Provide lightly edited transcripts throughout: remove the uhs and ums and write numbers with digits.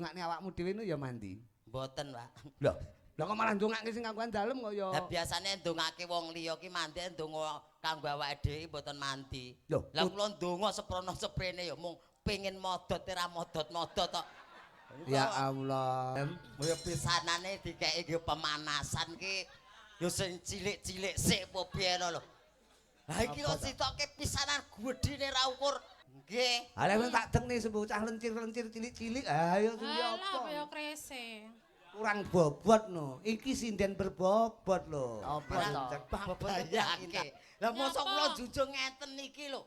Ndongakne awakmu dhewe nu ya mandi. Mboten, Pak. Lho, lha kok malah ndongake sing kanggoan dalem kok ya. Lah biasane ndongake wong liya ki mandi, ndonga kanggo awake dhewe mboten mandi. Lho, lah kula ndonga seprono seprene ya mung pengin modot ora modot-modot tok. Ya Allah. Ya pisanane dikeki nggih pemanasan ki ya sing cilik-cilik sik apa piye lho. Lah iki kok sitoke pisanan gedhene ra ukur. Nggih. Lah wis tak deng nih bocah lencir-lencir cilik-cilik. Ayo sing Alah apa? kaya krese. Kurang bobot no. Iki sinden berbobot lho. Apa to? Bayangke. Lah mosok kula junjung ngeten iki lho.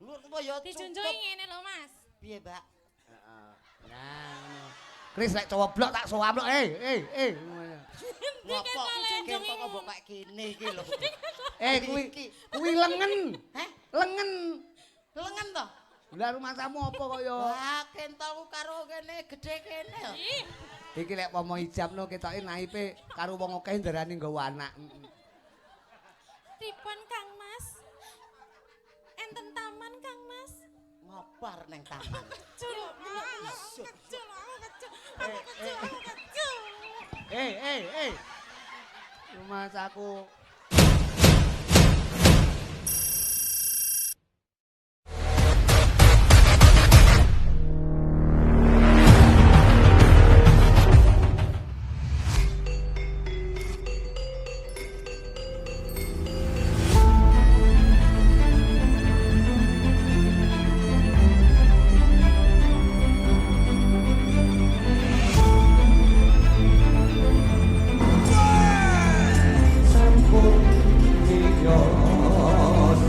Lho ya Dijunjungi ngene lho, Mas. Piye, Mbak? Heeh. Nah, ngono. Kris lek cowoblok tak sowablok. Eh. Ngopo? Dijunjungi Kok mbok kaya kene iki lho. Kuwi kuwi lengen. Heh? Lengen. Lengen to? Lah rumahmu apa kaya? Wah, kentolku karo kene gedhe kene. Ih, Iki lek pomo ijabno ketoke naipe karo wong akeh ndarani nggawa anak. Pripun Kang Mas? Enten taman Kang Mas? Ngopar neng taman. Kecul, aku kecul, aku kecul, aku kecul, aku kecul. Eh. Rumahku. Sampun miyos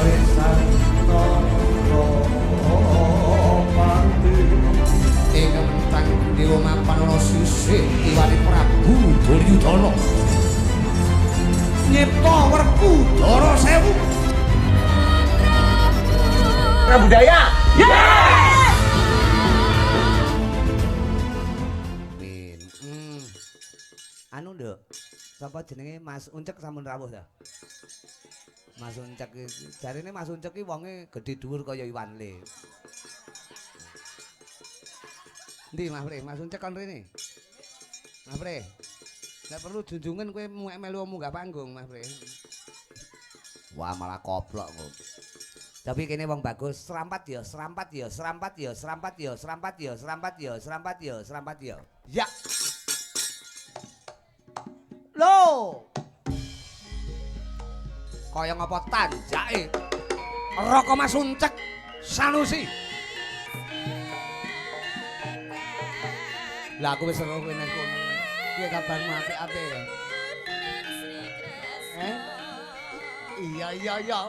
risantara pati ing tang dewa mapan ana sisih kiwane Prabu Duryudana nyipta Werkudara sewu Budaya. Yes! Min. Anu nduk, sapa jenenge Mas Uncek sampun rawuh ta? Mas Uncek iki jarine Mas Uncek iki wonge gedhe dhuwur kaya Iwan Le. Endi Mas Pre? Mas Uncek kon rene. Mas Pre. Nek perlu junjungan kowe melu munggah panggung Mas Pre. Wah malah koplok kok. Tapi kene wong bagus, serampat ya, serampat ya, serampat ya, serampat ya, serampat ya, serampat ya, serampat ya, serampat ya. Ya. Lho. Kaya ngapa tanjake? Raka Mas Uncek Sanusi. Lah aku wis seru kowe nang kono. Piye kabarmu apik-apik ya? Eh? Iya iya iya.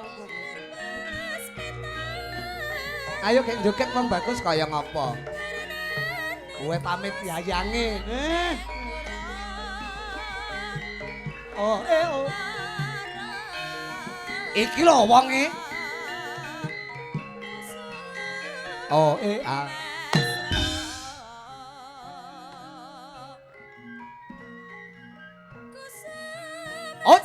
Ayo gek joget wong bagus kaya ngapa? Kowe pamit yayange. Eh. Oh, eh oh. Iki lho wonge. Oh, eh ah. Oh.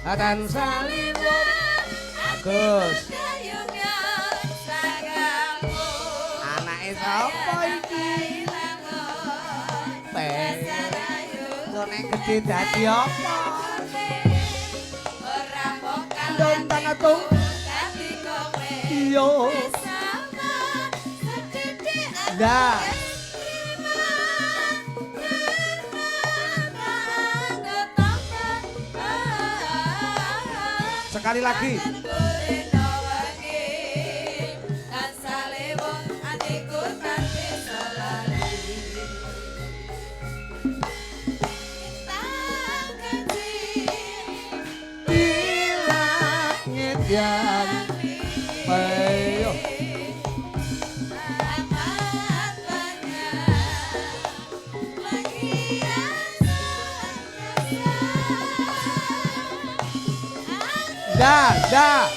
Atan saliwat Agus. Anake sapa iki? Pe. Nek gedhe dadi apa? Dontang atung. Iya. Lah. Sekali lagi. Di langit yang peyo. Dah, dah.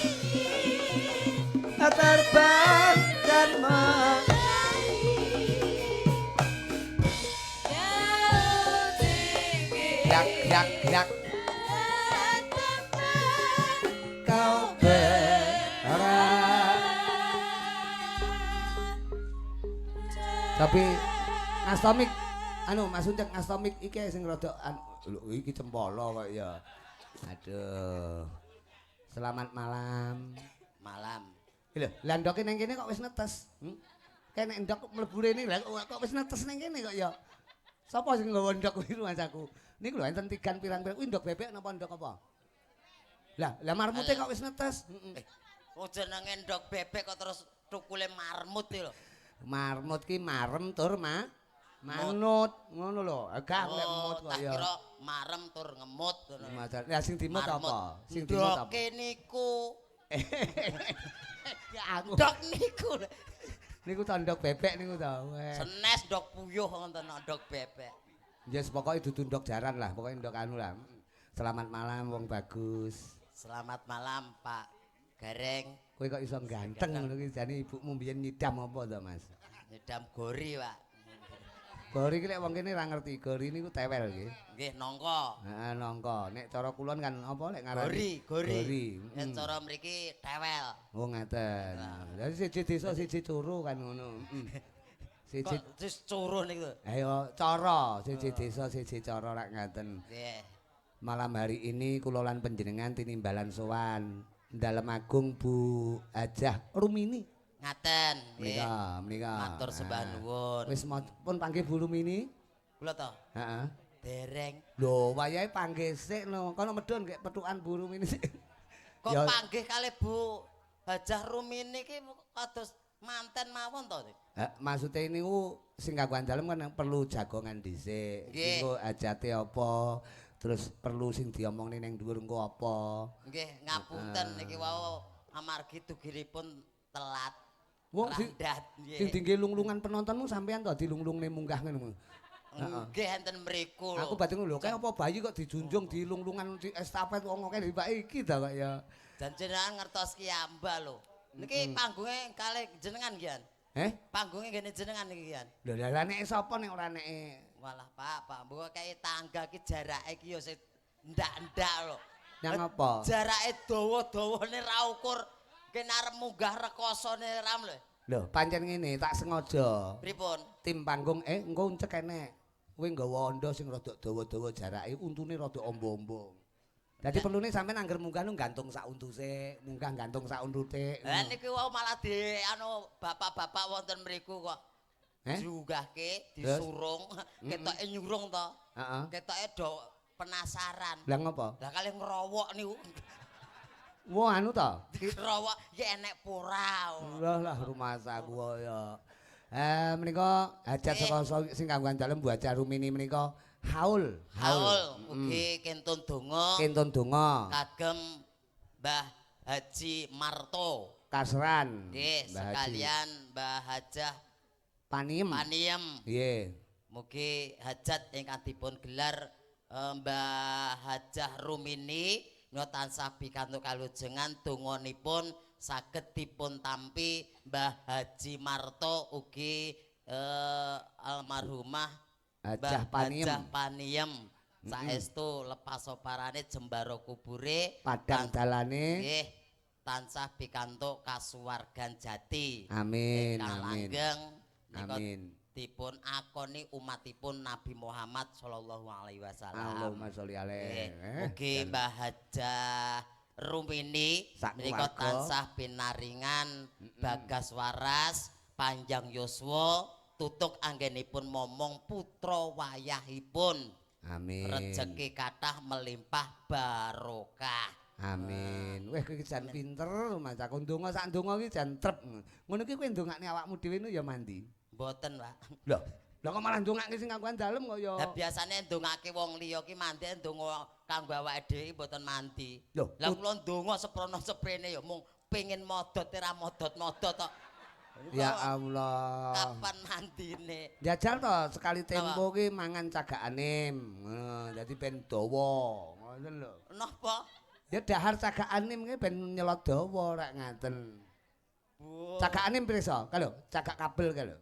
Terbang dan meraih. Yak yak yak kau berharap. Tapi ngastomik anu Mas Uncek ngastomik iki sing rada lho iki cempolo kok ya. Aduh. Selamat malam. Malam. Lho, lah ndoke ning kene kok wis netes. Kayak nek ndok mlebu rene lah kok wis netes ning kene kok ya. Sapa sing nggawa ndok kuwi rumangsaku? Niku lho enten tigan pirang-pirang. Kuwi ndok bebek napa ndok apa? Lah, lah marmute kok wis netes. Heeh. Oh jenenge ndok bebek kok terus tukule marmut iki lho. Marmut ki marem tur manut ngono lho. Gak lek mut kok tak ya. kira marem tur ngemut ngono. Lah sing dimut apa? Sing dimut apa? Ndoke niku. Ya aku. Ndok niku. Niku to ndok bebek niku to. Senes ndok puyuh ngoten ndok bebek. Yes, pokoke dudu ndok jaran lah, pokoke ndok anu lah. Selamat malam wong bagus. Selamat malam Pak Gareng. Kowe kok iso ganteng ngono ki jane ibumu mbiyen nyidam apa to, Mas? Nyidam gori, Pak. Gori ki lek wong kene ra ngerti, gori niku tewel nggih. Nggih, nangka. Heeh, nangka. Nek cara kulon kan apa lek ngarani? Gori, gori. Gori. Nek cara mriki tewel. Oh, ngaten. Lah siji desa siji curu kan ngono. Siji kok terus curu niku. Ayo cara, siji desa siji cara lek ngaten. Nggih. Malam hari ini kula lan panjenengan tinimbalan sowan Dalem Agung Bu Hajah Rumini. Ngaten. Menika, menika. Matur sembah nuwun. Wis pun panggih Bu Rumini? Kula to. Heeh. Dereng. Lho, wayahe panggih sik no. Kono medhun gek pethukan Bu Rumini sik. Kok panggih kalih Bu Hajah Rumini ki kados manten mawon to? Maksude niku sing kagungan dalem kan perlu jagongan dhisik. Engko hajate apa? Terus perlu sing diomongne ning dhuwur engko apa? Nggih, ngapunten niki wau amargi dugiripun telat. Wong sing dingge lunglungan penontonmu sampean to dilunglungne munggah ngono. Heeh. Nggih enten mriku lho. Aku batin lho, kae apa bayi kok dijunjung dilunglungan di estafet wong akeh dibake iki ta kok ya. Dan jenengan ngertos ki amba lho. Niki panggunge kalih jenengan nggih. Eh? Panggunge ngene jenengan niki nggih. Lho lha nek sapa nek ora neke? Walah Pak, Pak mbok kae tangga ki jarake ki ya sing ndak-ndak lho. Nang apa? Jarake dawa-dawane ra ukur. Kene arep munggah rekosone ram lho. Lho, pancen ngene tak sengaja. Pripun? Tim panggung engko uncek enek. Kowe nggawa ondo sing rada dawa-dawa jarake, untune rada ombo-ombo. Dadi perlune sampean angger munggah nu gantung sak untu sik, munggah gantung sak untute. Lah niku wau malah di anu bapak-bapak wonten mriku kok. Diunggahke, disurung, ketoke nyurung to. Heeh. Ketoke do penasaran. Lah ngopo? Lah kalih ngrowok niku. Wah anu to? Ngrowok ya enek pora. Lah lah rumasaku ya. Menika hajat saka sing kanggo dalem Bu Hajah Rumini menika haul. Haul ugi kentun donga. Kentun donga. Kagem Mbah Haji Marto. Kasran. Nggih, sekalian Mbah Hajah Paniem. Paniem. Nggih. Mugi hajat ingkang dipun gelar Mbah Hajah Rumini menika tansah pikantuk kalujengan donganipun saged dipun tampi Mbah Haji Marto ugi almarhumah Hajah Paniem. Hajah Paniem. Saestu lepas soparane jembara kubure padang dalane nggih tansah pikantuk kasuwargan jati. Amin. Amin. Amin. Dipun akoni umatipun Nabi Muhammad sallallahu alaihi wasallam. Allahumma sholli alaihi. Mugi Mbah Hajah Rumini menika tansah pinaringan bagas waras, panjang yuswa, tutuk anggenipun momong putra wayahipun. Amin. Rejeki kathah melimpah barokah. Amin. Weh kowe iki jan pinter Mas. Aku ndonga sak ndonga iki jan trep. Ngono iki kowe ndongakne awakmu dhewe nu ya mandi. Mboten, Pak. Lho, lha kok malah ndongake sing kagungan dalem kok ya. Lah biasane ndongake wong liya ki mandi ndonga kanggo awake dhewe mboten mandi. Lah kula ndonga seprono seprene ya mung pengin modot ora modot-modot tok. Ya Allah. Kapan mandine? Jajal to sekali tempo ki mangan cagakane. Ngono, dadi ben dawa. Ngoten lho. Napa? Ya dahar cagakane ki ben nyelot dawa rek ngaten. Bu. Cagakane pirsa? Kae lho, cagak kabel kae lho.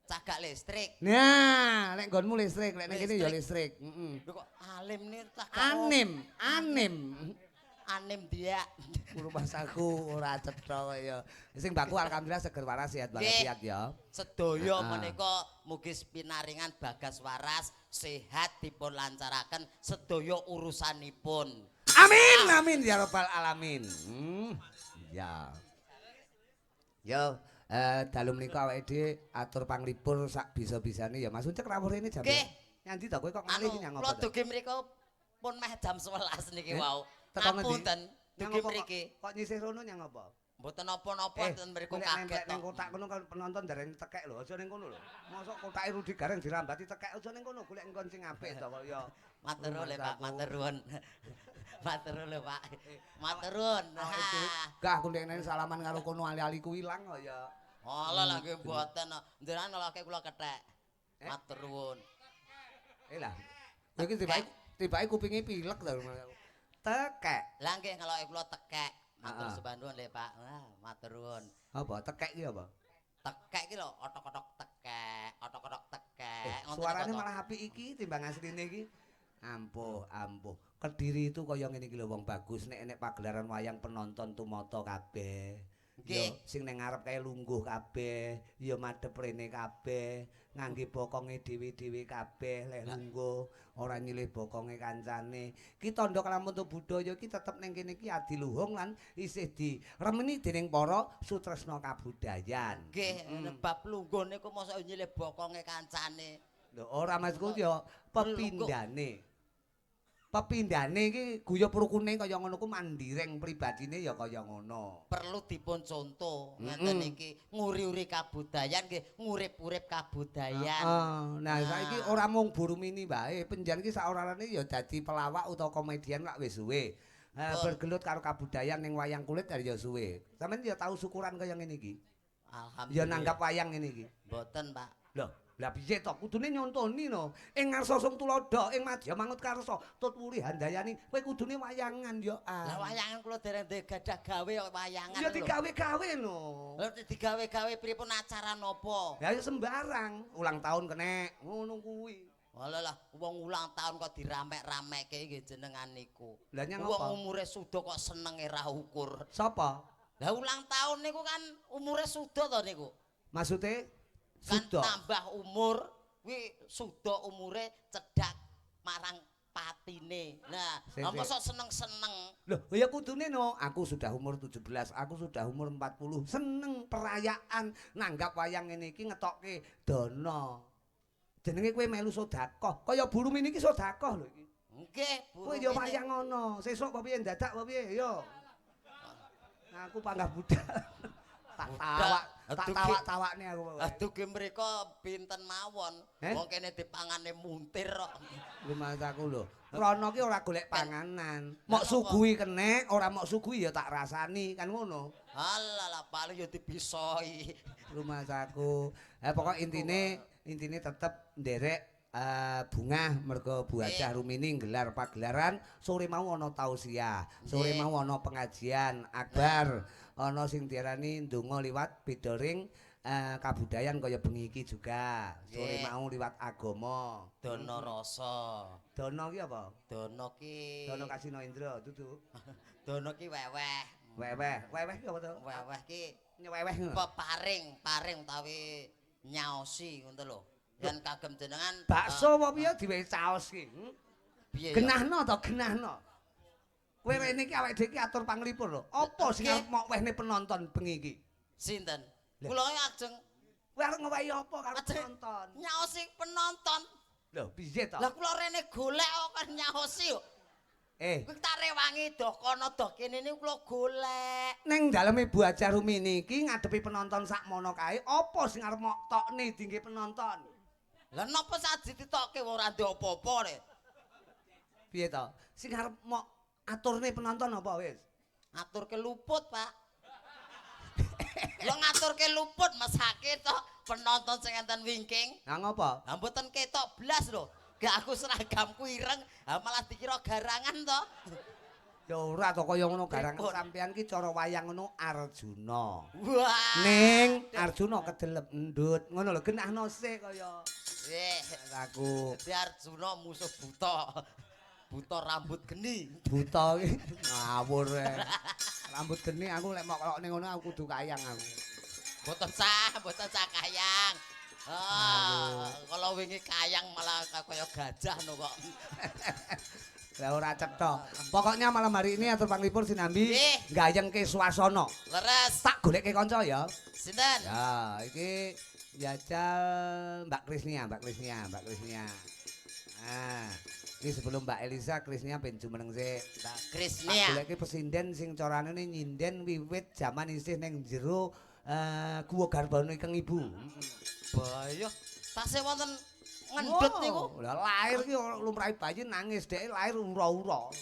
Cagak listrik. Nah, nek nggonmu listrik, nek ning kene ya listrik. Heeh. Lho kok alim nih cagak. Anim, anim. Anim dia. Rumahsaku ora cetha kaya. Sing baku alhamdulillah seger waras sehat walafiat ya. Sedaya menika mugi pinaringan bagas waras, sehat dipun lancaraken sedaya urusanipun. Amin amin ya rabbal alamin. Ya. Yo, dalu menika awake dhewe atur panglipur sak bisa-bisane ya Mas Ucek rawuh rene jam. Nggih. Nyandi to kowe kok ngalih iki nyang Anu, kula apa to? dugi mriku pun meh jam 11 niki wau. Teko ngendi? Ngapunten, Nyang dugi apa kok? mriki. Kok nyisih rono nyang apa? Mboten napa-napa ten mriku Nek kaget nempel to. ning kotak kono kan penonton darani tekek lho, aja ning kono lho. Mosok kotake Rudi Gareng dirambati tekek aja ning kono, golek nggon sing apik to kok ya. Matur nuwun lho Pak, matur nuwun. Matur nuwun lho Pak. Matur nuwun. Gah aku ndekne salaman karo kono ali-aliku ilang kok ya. Alah lah nggih mboten. Njenengan ngeloke kula kethek. Eh? Matur nuwun. Eh lah. Kowe iki tibake kupinge pilek to. Tekek. Lah nggih ngeloke kula tekek. Matur Heeh. sembah nuwun lho Pak. Wah, matur nuwun. Apa tekek iki apa? Tekek iki lho otok-otok tekek, otok-otok tekek. Ngoten Suarane niku to. malah apik iki timbang asline iki. Ampuh, ampuh. Kediri itu kaya ngene iki lho wong bagus nek enek pagelaran wayang penonton tumata kabeh. Nggih. Ya sing ning ngarep kae lungguh kabeh, ya madhep rene kabeh, ngangge bokonge dhewe-dhewe kabeh leh lungguh, ora nyilih bokonge kancane. Ki tandha kalamun budaya iki tetep ning kene iki adiluhung lan isih diremeni dening para sutresna kabudayan. Nggih, bab lungguh niku mosok nyilih bokonge kancane. Lho ora maksudku ya pepindhane. Pepindhane iki guyub rukune kaya ngono ku mandireng pribadine ya kaya ngono. Perlu dipun contoh ngeten iki nguri-uri kabudayan nggih, ngurip-urip kabudayan. Heeh. Nah saiki ora mung Burumini wae, penjen iki saorane ya dadi pelawak utawa komedian lak wis suwe. Bergelut karo kabudayan ning wayang kulit ya suwe. Sampeyan ya tau syukuran kaya ngene iki. Alhamdulillah. Ya nanggap wayang ngene iki. Mboten, Pak. Lho, lah piye to? Kudune nyontoni no. Ing ngarsa sung tuladha, ing madya mangut karsa, tut wuri handayani, kowe kudune wayangan ya. Lah wayangan kula dereng duwe gadah gawe kok wayangan. Ya lho. digawe-gawe no. Lho digawe-gawe pripun acara napa? Ya ya sembarang, ulang tahun kenek, ngono kuwi. Walah lah wong ulang tahun kok diramek-ramekke nggih jenengan niku. Lah nyang Wong apa? umure suda kok senenge ra ukur. Sapa? Lah ulang tahun niku kan umure suda to niku. Maksude Kan suda. tambah umur kuwi suda umure cedhak marang patine. Nah, Sik, lah sik. mosok seneng-seneng. Loh, ya kudune no, aku sudah umur 17, aku sudah umur 40, seneng perayaan nanggap wayang ngene iki ngetokke dana. Jenenge kowe melu sedekah, kaya Burumini iki sedekah lho iki. Nggih, Kowe ya wayang ngono, sesuk apa piye ndadak apa piye yo. Aku panggah budal. Tak tawak, tak tawak-tawakne aku pokoke. Dugi mriko pinten mawon. Eh? Wong kene dipangane muntir kok. Lumasaku lho. Rono ki ora golek panganan. Mok suguhi kenek, ora mok suguhi ya tak rasani, kan ngono. Alah lah paling ya dibisoi. Lumasaku. Pokok intine tetep nderek bungah mergo Bu Hajah Rumini nggelar pagelaran sore mau ana tausiah, sore mau ana pengajian akbar, ana sing diarani ndonga liwat bedoring kabudayan kaya bengi iki juga. Sore mau liwat agama. Dana rasa. Dana ki apa? Dana ki Dana Kasino Indra dudu. Dana ki weweh. Weweh, weweh ki apa to? Weweh ki Nyeweweh ngono. peparing, paring utawi nyaosi ngono lho. Yen kagem jenengan Bakso apa piye diwehi caos ki? Piye ya? Genahno to, genahno. Kowe rene iki awake dhewe iki atur panglipur lho. Apa sing arep mok wehne penonton bengi iki? Sinten? Kula ajeng Kowe arep ngewehi apa karo penonton? Nyaosi penonton. Lho, piye to? Lah kula rene golek kok kan nyaosi kok. Kuwi tak rewangi doh kono doh kene niku kula golek. Ning daleme Bu Hajah Rumini iki ngadepi penonton sakmono kae, apa sing arep mok tokne dingge penonton? Lah napa saji ditokke wong ora ndek apa-apa ne? Piye to? Sing arep mok aturne penonton apa wis? Ngaturke luput, Pak. Lho ngaturke luput mesake to penonton sing enten wingking. Lah ngopo? Lah mboten ketok blas lho. Gak aku seragamku ireng, ha malah dikira garangan to. Ya ora to kaya ngono garang sampean ki cara wayang ngono Arjuna. Wah. Ning Arjuna kedelep endut. Ngono lho genahno sik kaya. Nggih. Aku Dadi Arjuna musuh buta. Buta rambut geni. Buta ki ngawur e. Rambut geni aku lek mok-mokne ngono aku kudu kayang aku. Mboten sah kayang. Ah, kalau wingi kayang malah kaya gajah no kok. Lah ora cetha. Pokoknya malam hari ini atur panglipur sinambi gayengke swasana. Leres. Tak goleke kanca ya. Sinten? Ya, iki jajal Mbak Krisnia, Mbak Krisnia, Mbak Krisnia. Nah, iki sebelum Mbak Elisa Krisnia ben jumeneng sik. Mbak Krisnia. Tak goleke pesinden sing carane nyinden wiwit jaman isih ning jero guwa garbane keng ibu. Bayo, tasih wonten ngendut niku. Lah lahir ki lumrahe bayi nangis dhek lahir ura-ura.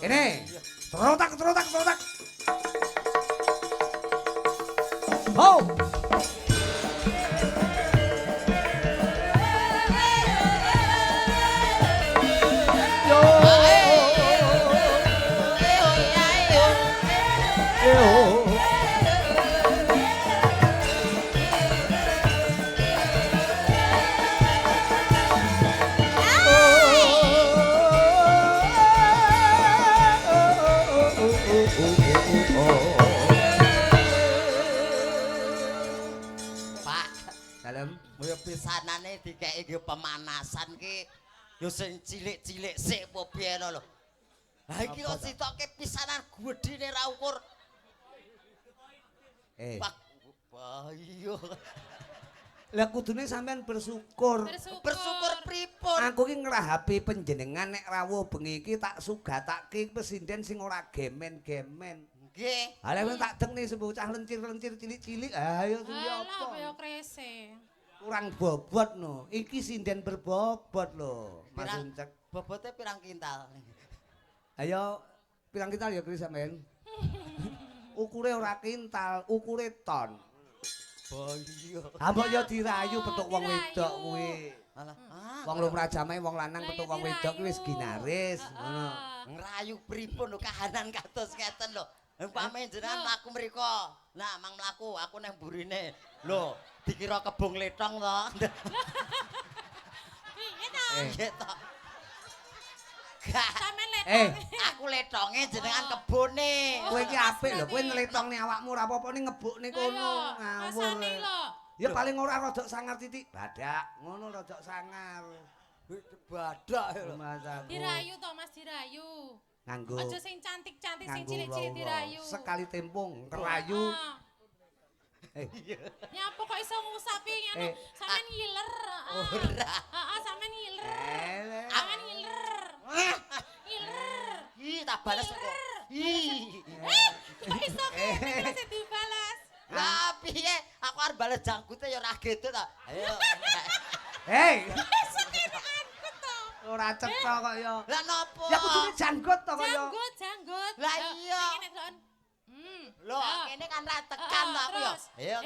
Kene. Trotak trotak trotak. Ho. Yo. Yo. Pisanane dikeki nggo pemanasan ki ya sing cilik-cilik sik apa piye lho. Lah iki kok sitoke pisanan gedhene ra ukur. Pak iya. Lah kudune sampean bersyukur. Bersyukur pripun? Aku ki ngrahapi panjenengan nek rawuh bengi iki tak sugatake pesinden sing ora gemen-gemen. Nggih. Ha lek tak dekne bocah lencir-lencir cilik-cilik, ayo suwi apa? Alah kaya krese. Kurang bobot no. Iki sinden berbobot lho, Mas Uncek. Bobote pirang kintal? Ayo pirang kintal ya Kris sampean? Ukure ora kintal, ukure ton. Iya. Ha mbok ya dirayu petuk wong wedok kuwi. Alah, wong lumrah jamae wong lanang petuk wong wedok kuwi wis ginaris ngono. Ngrayu pripun lho kahanan kados ngeten lho. Umpame jenengan mlaku mriko. Nah, mang mlaku, aku nang burine. Lho, dikira kebong letong to. Piye to? Piye to? Sampeyan letong. Aku letonge jenengan kebone. Kowe iki apik lho, kowe nletongne awakmu ora apa-apa ning ngebukne kono. Ngawur. Ya paling ora rodok sangar titik badak, ngono rodok sangar. Badak lho. Dirayu to Mas, dirayu. Nganggo. Aja sing cantik-cantik sing cilik-cilik dirayu. Sekali tempung kerayu. Nyapa kok iso ngusapi ngono? Sampeyan ngiler. Ora. Heeh, sampeyan ngiler. Sampeyan ngiler. Ngiler. Ih, tak bales kok. Ih. Kok iso kene sing dibalas? Lah piye? Aku arep bales jangkute ya ora gitu ta. Ayo. Hei. Iso Ora cetha kok ya. Lah napa? Ya kudune janggut to kok ya. Janggut, janggut. Lah iya. Lho, kene kan ra tekan to aku ya. Ayo.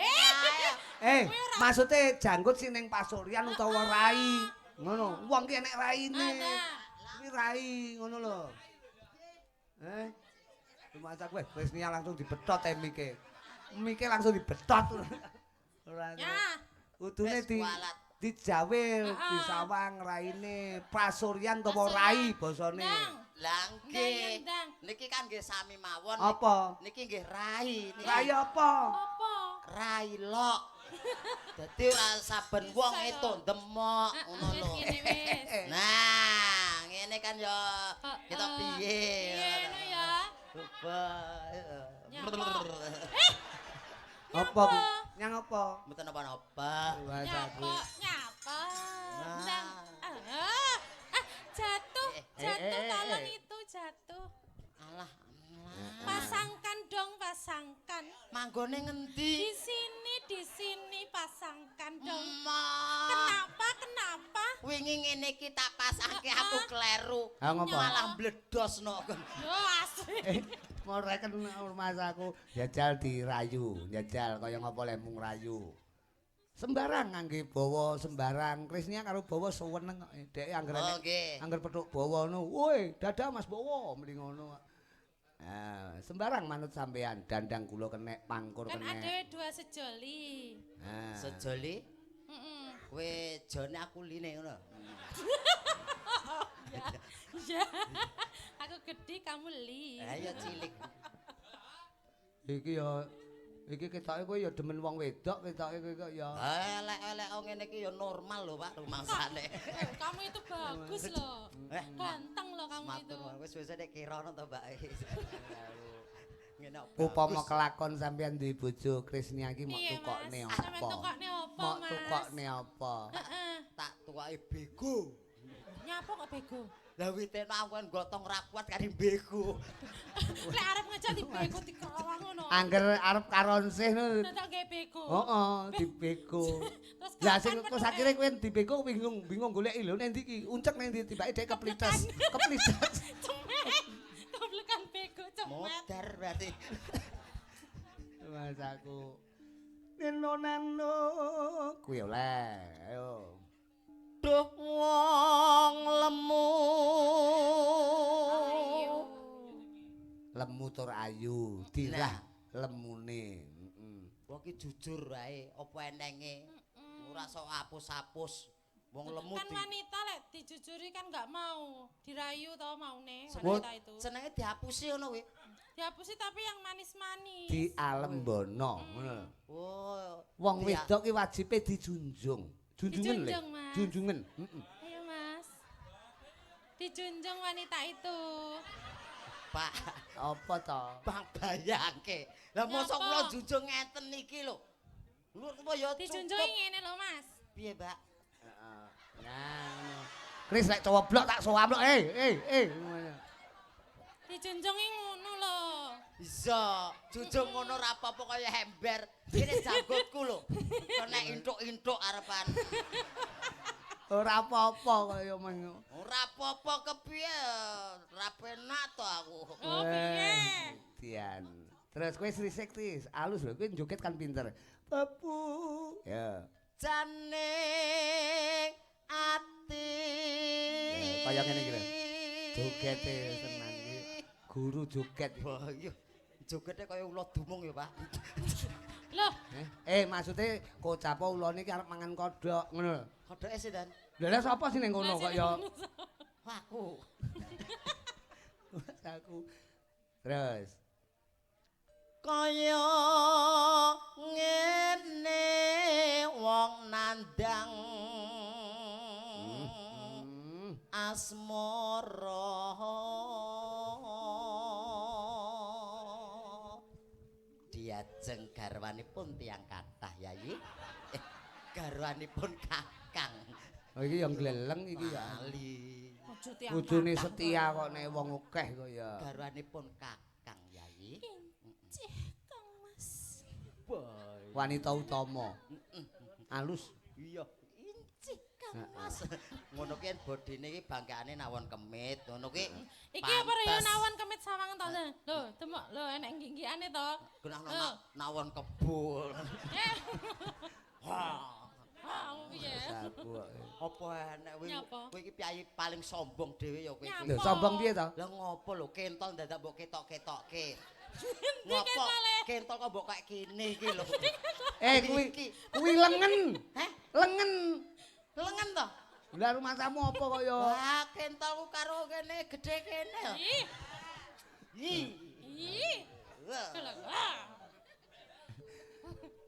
Maksude janggut sing ning pasuryan utawa rai. Ngono. Wong ki enek raine. Kuwi rai ngono lho. Rumah kowe wis nia langsung dibetot mike. Mike langsung dibetot. Ora. Kudune di dijawil, disawang raine, pasuryan utawa rai basane. Lah nggih. Niki kan nggih sami mawon. Apa? Niki nggih rai. Rai apa? Apa? Rai lok. Dadi ora saben wong itu ndemok ngono lho. Nah, ngene kan ya kita piye. Piye ngono ya? Coba. Apa? Nyang apa? Mboten napa-napa. Nyapa, nyapa. Ndang. Jatuh, jatuh tolong itu jatuh. Alah, Pasangkan dong, pasangkan. Manggone ngendi? Di sini pasangkan dong. Kenapa, kenapa? Wingi ngene iki tak pasangke aku kleru. Malah mbledosno. Yo asli. Ngoreken rumah aku jajal dirayu, jajal kaya ngapa lemu ngrayu. Sembarang ngangge bawa sembarang. Krisnia karo bawa suweneng kok. Dhek anggere angger petuk bawa ngono, "Woi, dadah Mas Bawa," muni ngono. Nah, sembarang manut sampean, dandang kula kenek, pangkur Kan kenek. ada dua sejoli. Nah. Sejoli? Heeh. Kowe jone aku line ngono. Iya. Aku gede kamu li. Lah ya cilik. Iki ya iki ketoke kowe ya demen wong wedok, ketoke kowe kok ya. Elek-elek ngene iki ya normal lho, Pak, rumangsane. Kamu itu bagus loh. Ganteng loh kamu itu. Matur wis wis nek kirana to, Mbak. Ngene kok Upama kelakon sampean duwe bojo Krisnia iki mok tukokne apa? Sampeyan tukokne apa, Mok Mas? tukokne apa? Heeh. Tak tuwake bego. Nyapa kok bego? Lah witene aku kan gotong ra kuat karo bego. Lek arep ngejak di bego dikelawang ngono. Angger arep karonsih ngono. Dadak gawe bego. Heeh, dibego. Terus Lah sing kapan terus petuke? akhire kowe dibego bingung bingung goleki lho nang ndi iki? Uncek nang ndi tibake dhek keplites. Keplites. Cemet. Keblekan bego cemet. Modar berarti. Mas aku. Neno nano kuwi oleh. Ayo. Duh wong lemu. Ayo. Lemu tur ayu, dirah lemune. Heeh. Wong ki jujur wae, apa enenge. Ora sok apus-apus. Wong lemu Kan wanita lek dijujuri kan nggak mau, dirayu tau maune Wong- wanita itu. Senenge dihapusi ngono kuwi. Dihapusi tapi yang manis-manis. Dialembono ngono lho. Oh. Wong wedok ki wajibe dijunjung. Junjungen le. Dijunjung, Mas. Junjungen. Heeh. Ayo Mas. Dijunjung wanita itu. Pak, Apa to? Bang bayangke. Lah mosok Nyapa? kula junjung ngeten iki lho. Lho apa ya Dijunjung ngene lho Mas. Piye, Mbak? Heeh. Nah, ngono. Kris lek cowoblok tak soamlok. Eh. Ngono. Dijunjungi ngono lho. Iya, junjung ngono ora apa-apa kaya ember. Kene janggutku lho. Kena intuk-intuk arepan. Ora apa-apa kaya meng. Ora apa-apa kepiye, ora penak to aku. Oh piye? Dian. Terus kowe srisik Tis, alus lho kowe joget kan pinter. Babu. Ya. Jane ati. Ya, kaya ngene iki lho. Jogete tenan iki. Guru joget. Wah, iya. Jogete kaya ula dumung ya, Pak. Loh, Maksudnya kocap ulane iki arep mangan kodhok ngono lho. Kodoke sinten? Lha lha sapa sing ning kono kok ya? Aku. Mas aku. Terus Kaya ngene wong nandang asmara. Diajeng garwanipun tiyang kathah Yayi. Garwanipun kakang. Oh iki yang gleleng iki ya. Lali. Ojo tiyang Bojone kathah. setia kok nek wong akeh kok ya. Garwanipun kakang Yayi. Injih, Kang Mas. Boy. Wanita utama. Alus. Iya, injih Kang Mas. Ngono ki bodine iki bangkane nawon kemit, ngono ki. Iki apa ya nawon kemit sawangan to? Lho, demok lho enek nggih-nggihane to. Genah nawon kebul. Eh, Wah. ah, piye? Aku kok. Apa enek kowe Nyapa? kowe iki piyayi paling sombong dhewe ya kowe iki. Lho sombong piye to? Lah ngopo lho kentol dadak mbok ketok-ketokke. Ndi Ngopo? kentole? Kentol kok mbok kayak kene iki lho. Kuwi Iki. kuwi lengen. Heh? Lengen. Lengen to? Lah rumahmu apa kok ya? Wah, kentolku karo kene gedhe kene. Ih, Ih. ih. Wah. Wah.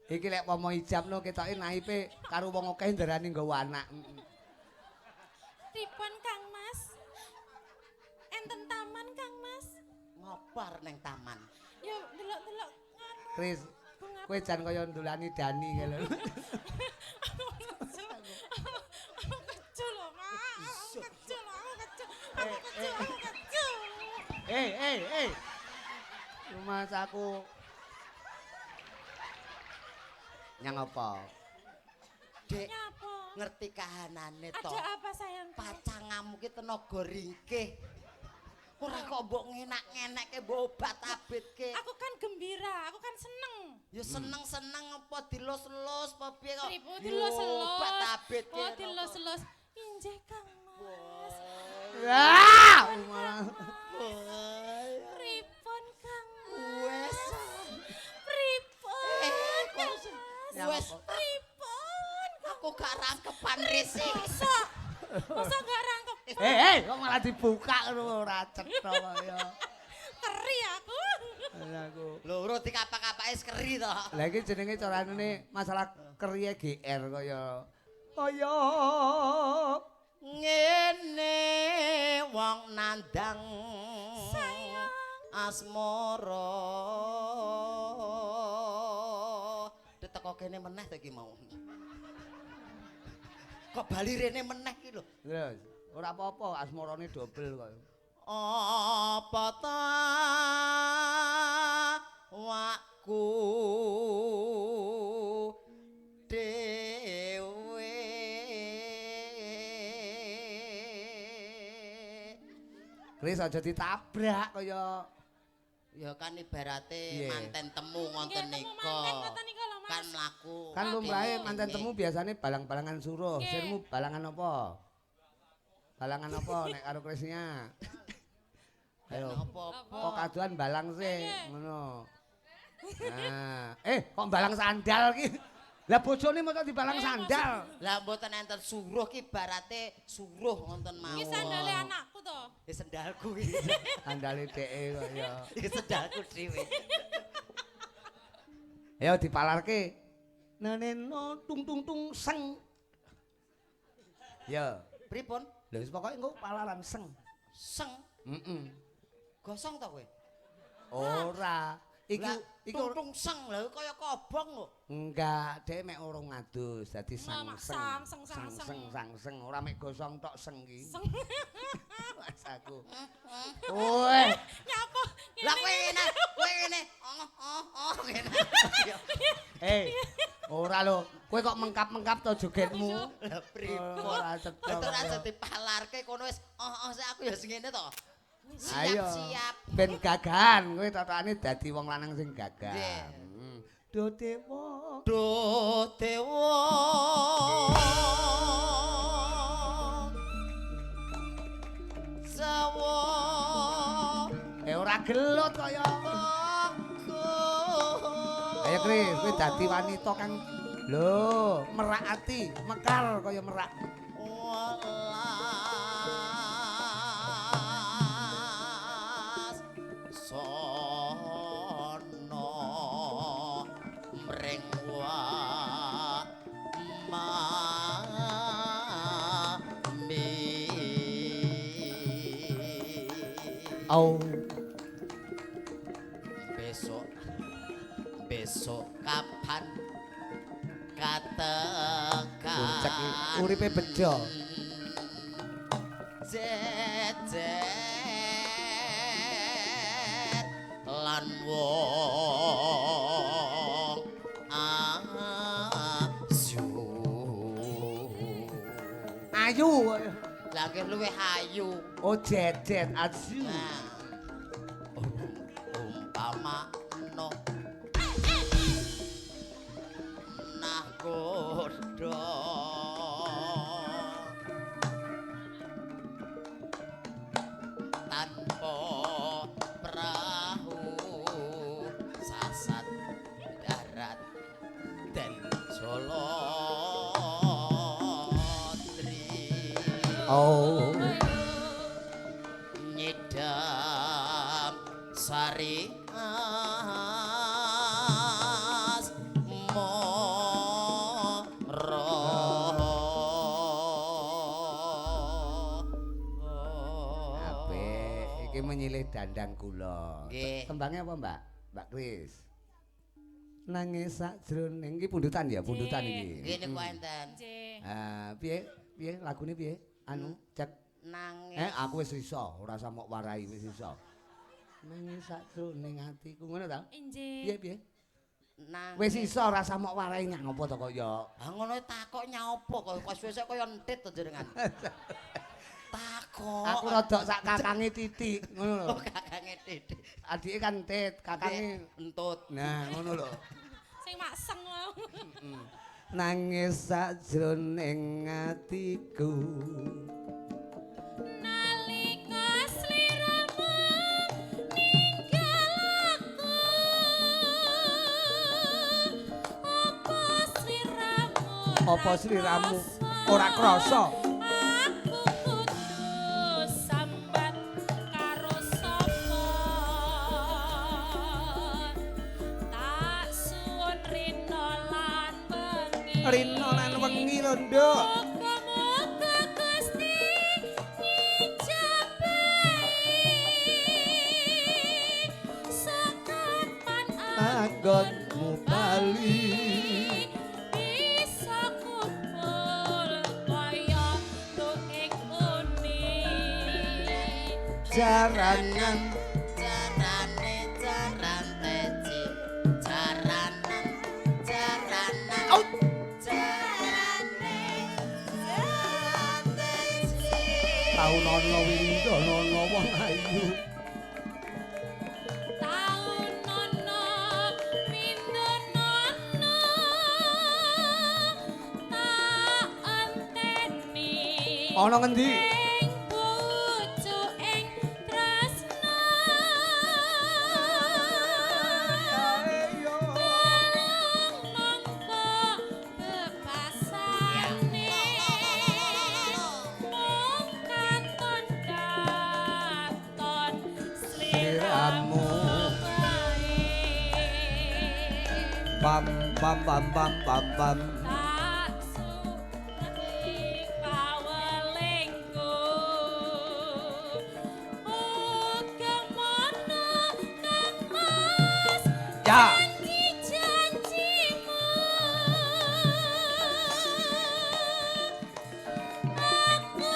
Iki lek pomo ijabno ketoke naipe karo wong akeh ndarani nggawa anak. Pripun Kang Mas? Enten taman Kang Mas? Ngopar neng taman. Ya delok-delok nganu. Kris, kowe jan kaya ndulani Dani kae lho. Aku kecu lho, Mas. Aku kecu lho, aku kecu. Aku kecu, aku kecu. Eh. Mas aku. Nyang apa? Dek, Nyapa? ngerti kahanane to. Ada apa sayang? Pacangamu ki tenaga ringkih. Ora kok mbok ngenak-ngenekke mbok obat abitke. Aku kan gembira, aku kan seneng. Ya seneng-seneng apa dilus-lus apa piye kok? Pripun dilus-elus. Obat abitke. Oh, dilus-elus. Injih Kang Mas. Wah, malah Pripun Kang Mas? Wes. Pripun? Kang Mas? Wes. Pripun? Aku gak rangkepan risi. Masa? Masa gak rangkep? Kok malah dibuka ngono ora cetha kaya. Keri aku. Lah aku. Lho, ora dikapak-kapake keri to. Lah iki jenenge carane masalah keriye GR kaya kaya Ngene wong nandang Sayang. Asmara. Diteko kene meneh to iki mau. Kok bali rene meneh iki lho. Terus ora apa-apa asmarane dobel kok. Apa ta wakku dhewe. Kris aja ditabrak kaya ya kan ibarate manten temu ngoten nika. Kan mlaku. Kan lumrahe manten temu biasane balang-balangan suruh. Sirmu balangan apa? Balangan apa nek karo Krisnya? Ayo. Kok kaduan balang sih ngono. Nah, kok balang sandal ki? Lah bojone mosok dibalang sandal. Lah mboten enten suruh ki ibarate suruh ngoten mawon. Iki sandale anakku to. Ya sendalku iki. Sandale dheke kok ya. Iki sendalku dhewe. Ayo dipalarke. Neneno tung tung tung seng. Ya, pripun? Lha wis pokoke engko palaran seng. Seng. Heeh. Gosong to kowe? Ora. Iki iki tung seng lha kaya kobong kok. Enggak, dhek mek urung ngadus dadi sang seng seng sang seng ora mek gosong tok seng ki. Seng. Mas aku. Woi, nyapa? Lah kowe ngene, kowe ngene. Oh oh oh ngene. Ora lho, kowe kok mengkap-mengkap to jogetmu. Lah pripun? Ora cetha. Ora dipalarke kono wis oh oh sik aku ya sing ngene to. Siap-siap. Ben gagahan kowe totokane dadi wong lanang sing gagah. Do dewa. Do dewa. Sawo. Ora gelut kaya. Ayo Kris, kowe dadi wanita kang lho, merak ati, mekar kaya merak. Sono mring wa mami. Au. Besok kapan katekan Puncak uripe bejo. Jejer lan wong ayu. Ayu. Lah nggih luwih ayu. Oh jejet ayu. Umpama no nah godho tanpa perahu sasat darat den Jolotri. Oh. Nyidam sari as moro. Apik, iki menyilih dandang kula. Tembangnya apa, Mbak? Mbak Kris. Nangis sakjroning iki pundutan ya, pundutan iki. Nggih niku enten. Nggih. Ah, piye? Piye lagune piye? Anu, cek nangis. Aku wis iso, ora usah mok warai wis iso. Nangis sakjroning atiku ngono ta? Nggih. Piye piye? Nangis. Wis iso ora usah mok warai nyang apa to kok ya. Ah ngono takok nyaopo kok suwe-suwe kaya entit to jenengan. Takok Kok Aku rodok sak kakange titik, ngono lho. Oh, kakange titik. Adike kan tit, kakange entut. Nah, ngono lho. Sing makseng mau. Nangis sajroning atiku. Nalika sliramu ninggal aku. Apa sliramu? Apa sliramu ora krasa? Aku kudu sambat karo sapa? Tak suwun rina lan wengi. Rina lan wengi lho, Nduk. Muga-muga Gusti ngijabahi sekapan Anggonmu bali. Bisa kumpul kaya tuik uni. Jaranan Jarane jaran teji. Jaranan jaranan. Jarane jaran teji. Taun ana windono wong ayu. Taun ana mindono tak enteni. Ana ngendi? Ing bojo ing tresna. Tolong nangka bebasane. Mung katon katon sliramu wae. Pam pam pam pam pam pam. Tak suci pawelingku. Uga mono Kang Mas Ya. janji-janjimu. Aku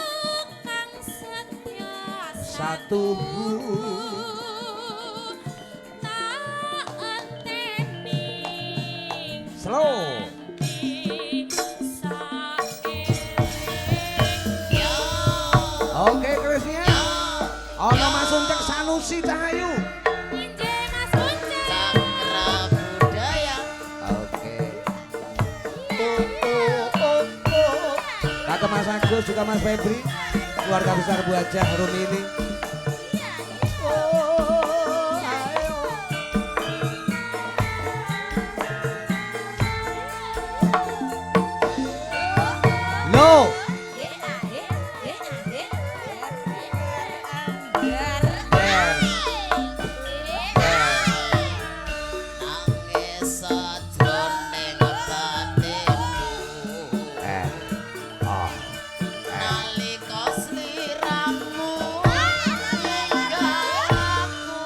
kang setya Satuhu. Tak enteni Slow. Oke, Krisnya. Ana Mas Uncek Sanusi Cahayu. Cakra budaya. Oke. Kata Mas Agus juga Mas Febri, keluarga besar Bu Hajah Rumini. Oh, ayo. Lo, Nangis sajroning batinku. eh, oh, Nalika sliramu ninggal aku.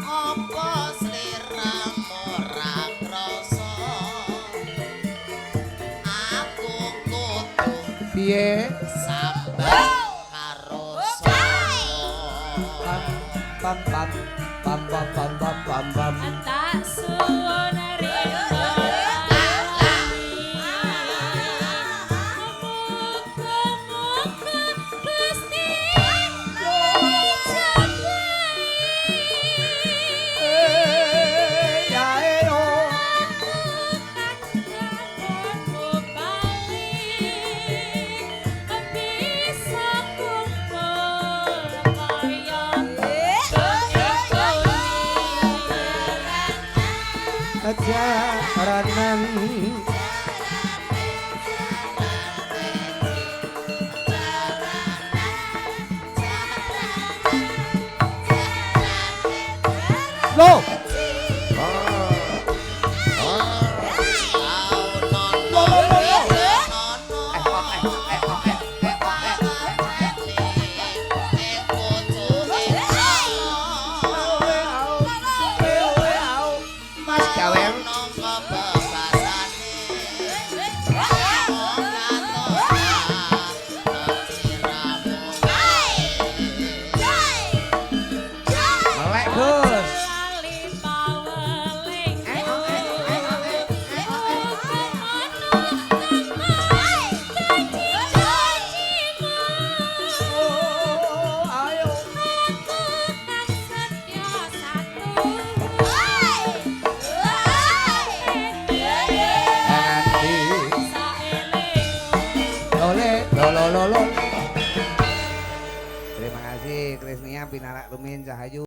Apa sliramu ora krasa? Aku kudu piye? sambat karo sapa? Pam pam pam pam pam pam pam pam. Tak suwun rina. Muga-muga Gusti ngijabahi. Eh, ya, eh, oh. Aku bali bisa kumpul kaya Jaranan. Lo, Mas gawe melek Gus. Lali pinarak rumiyin Cahayu.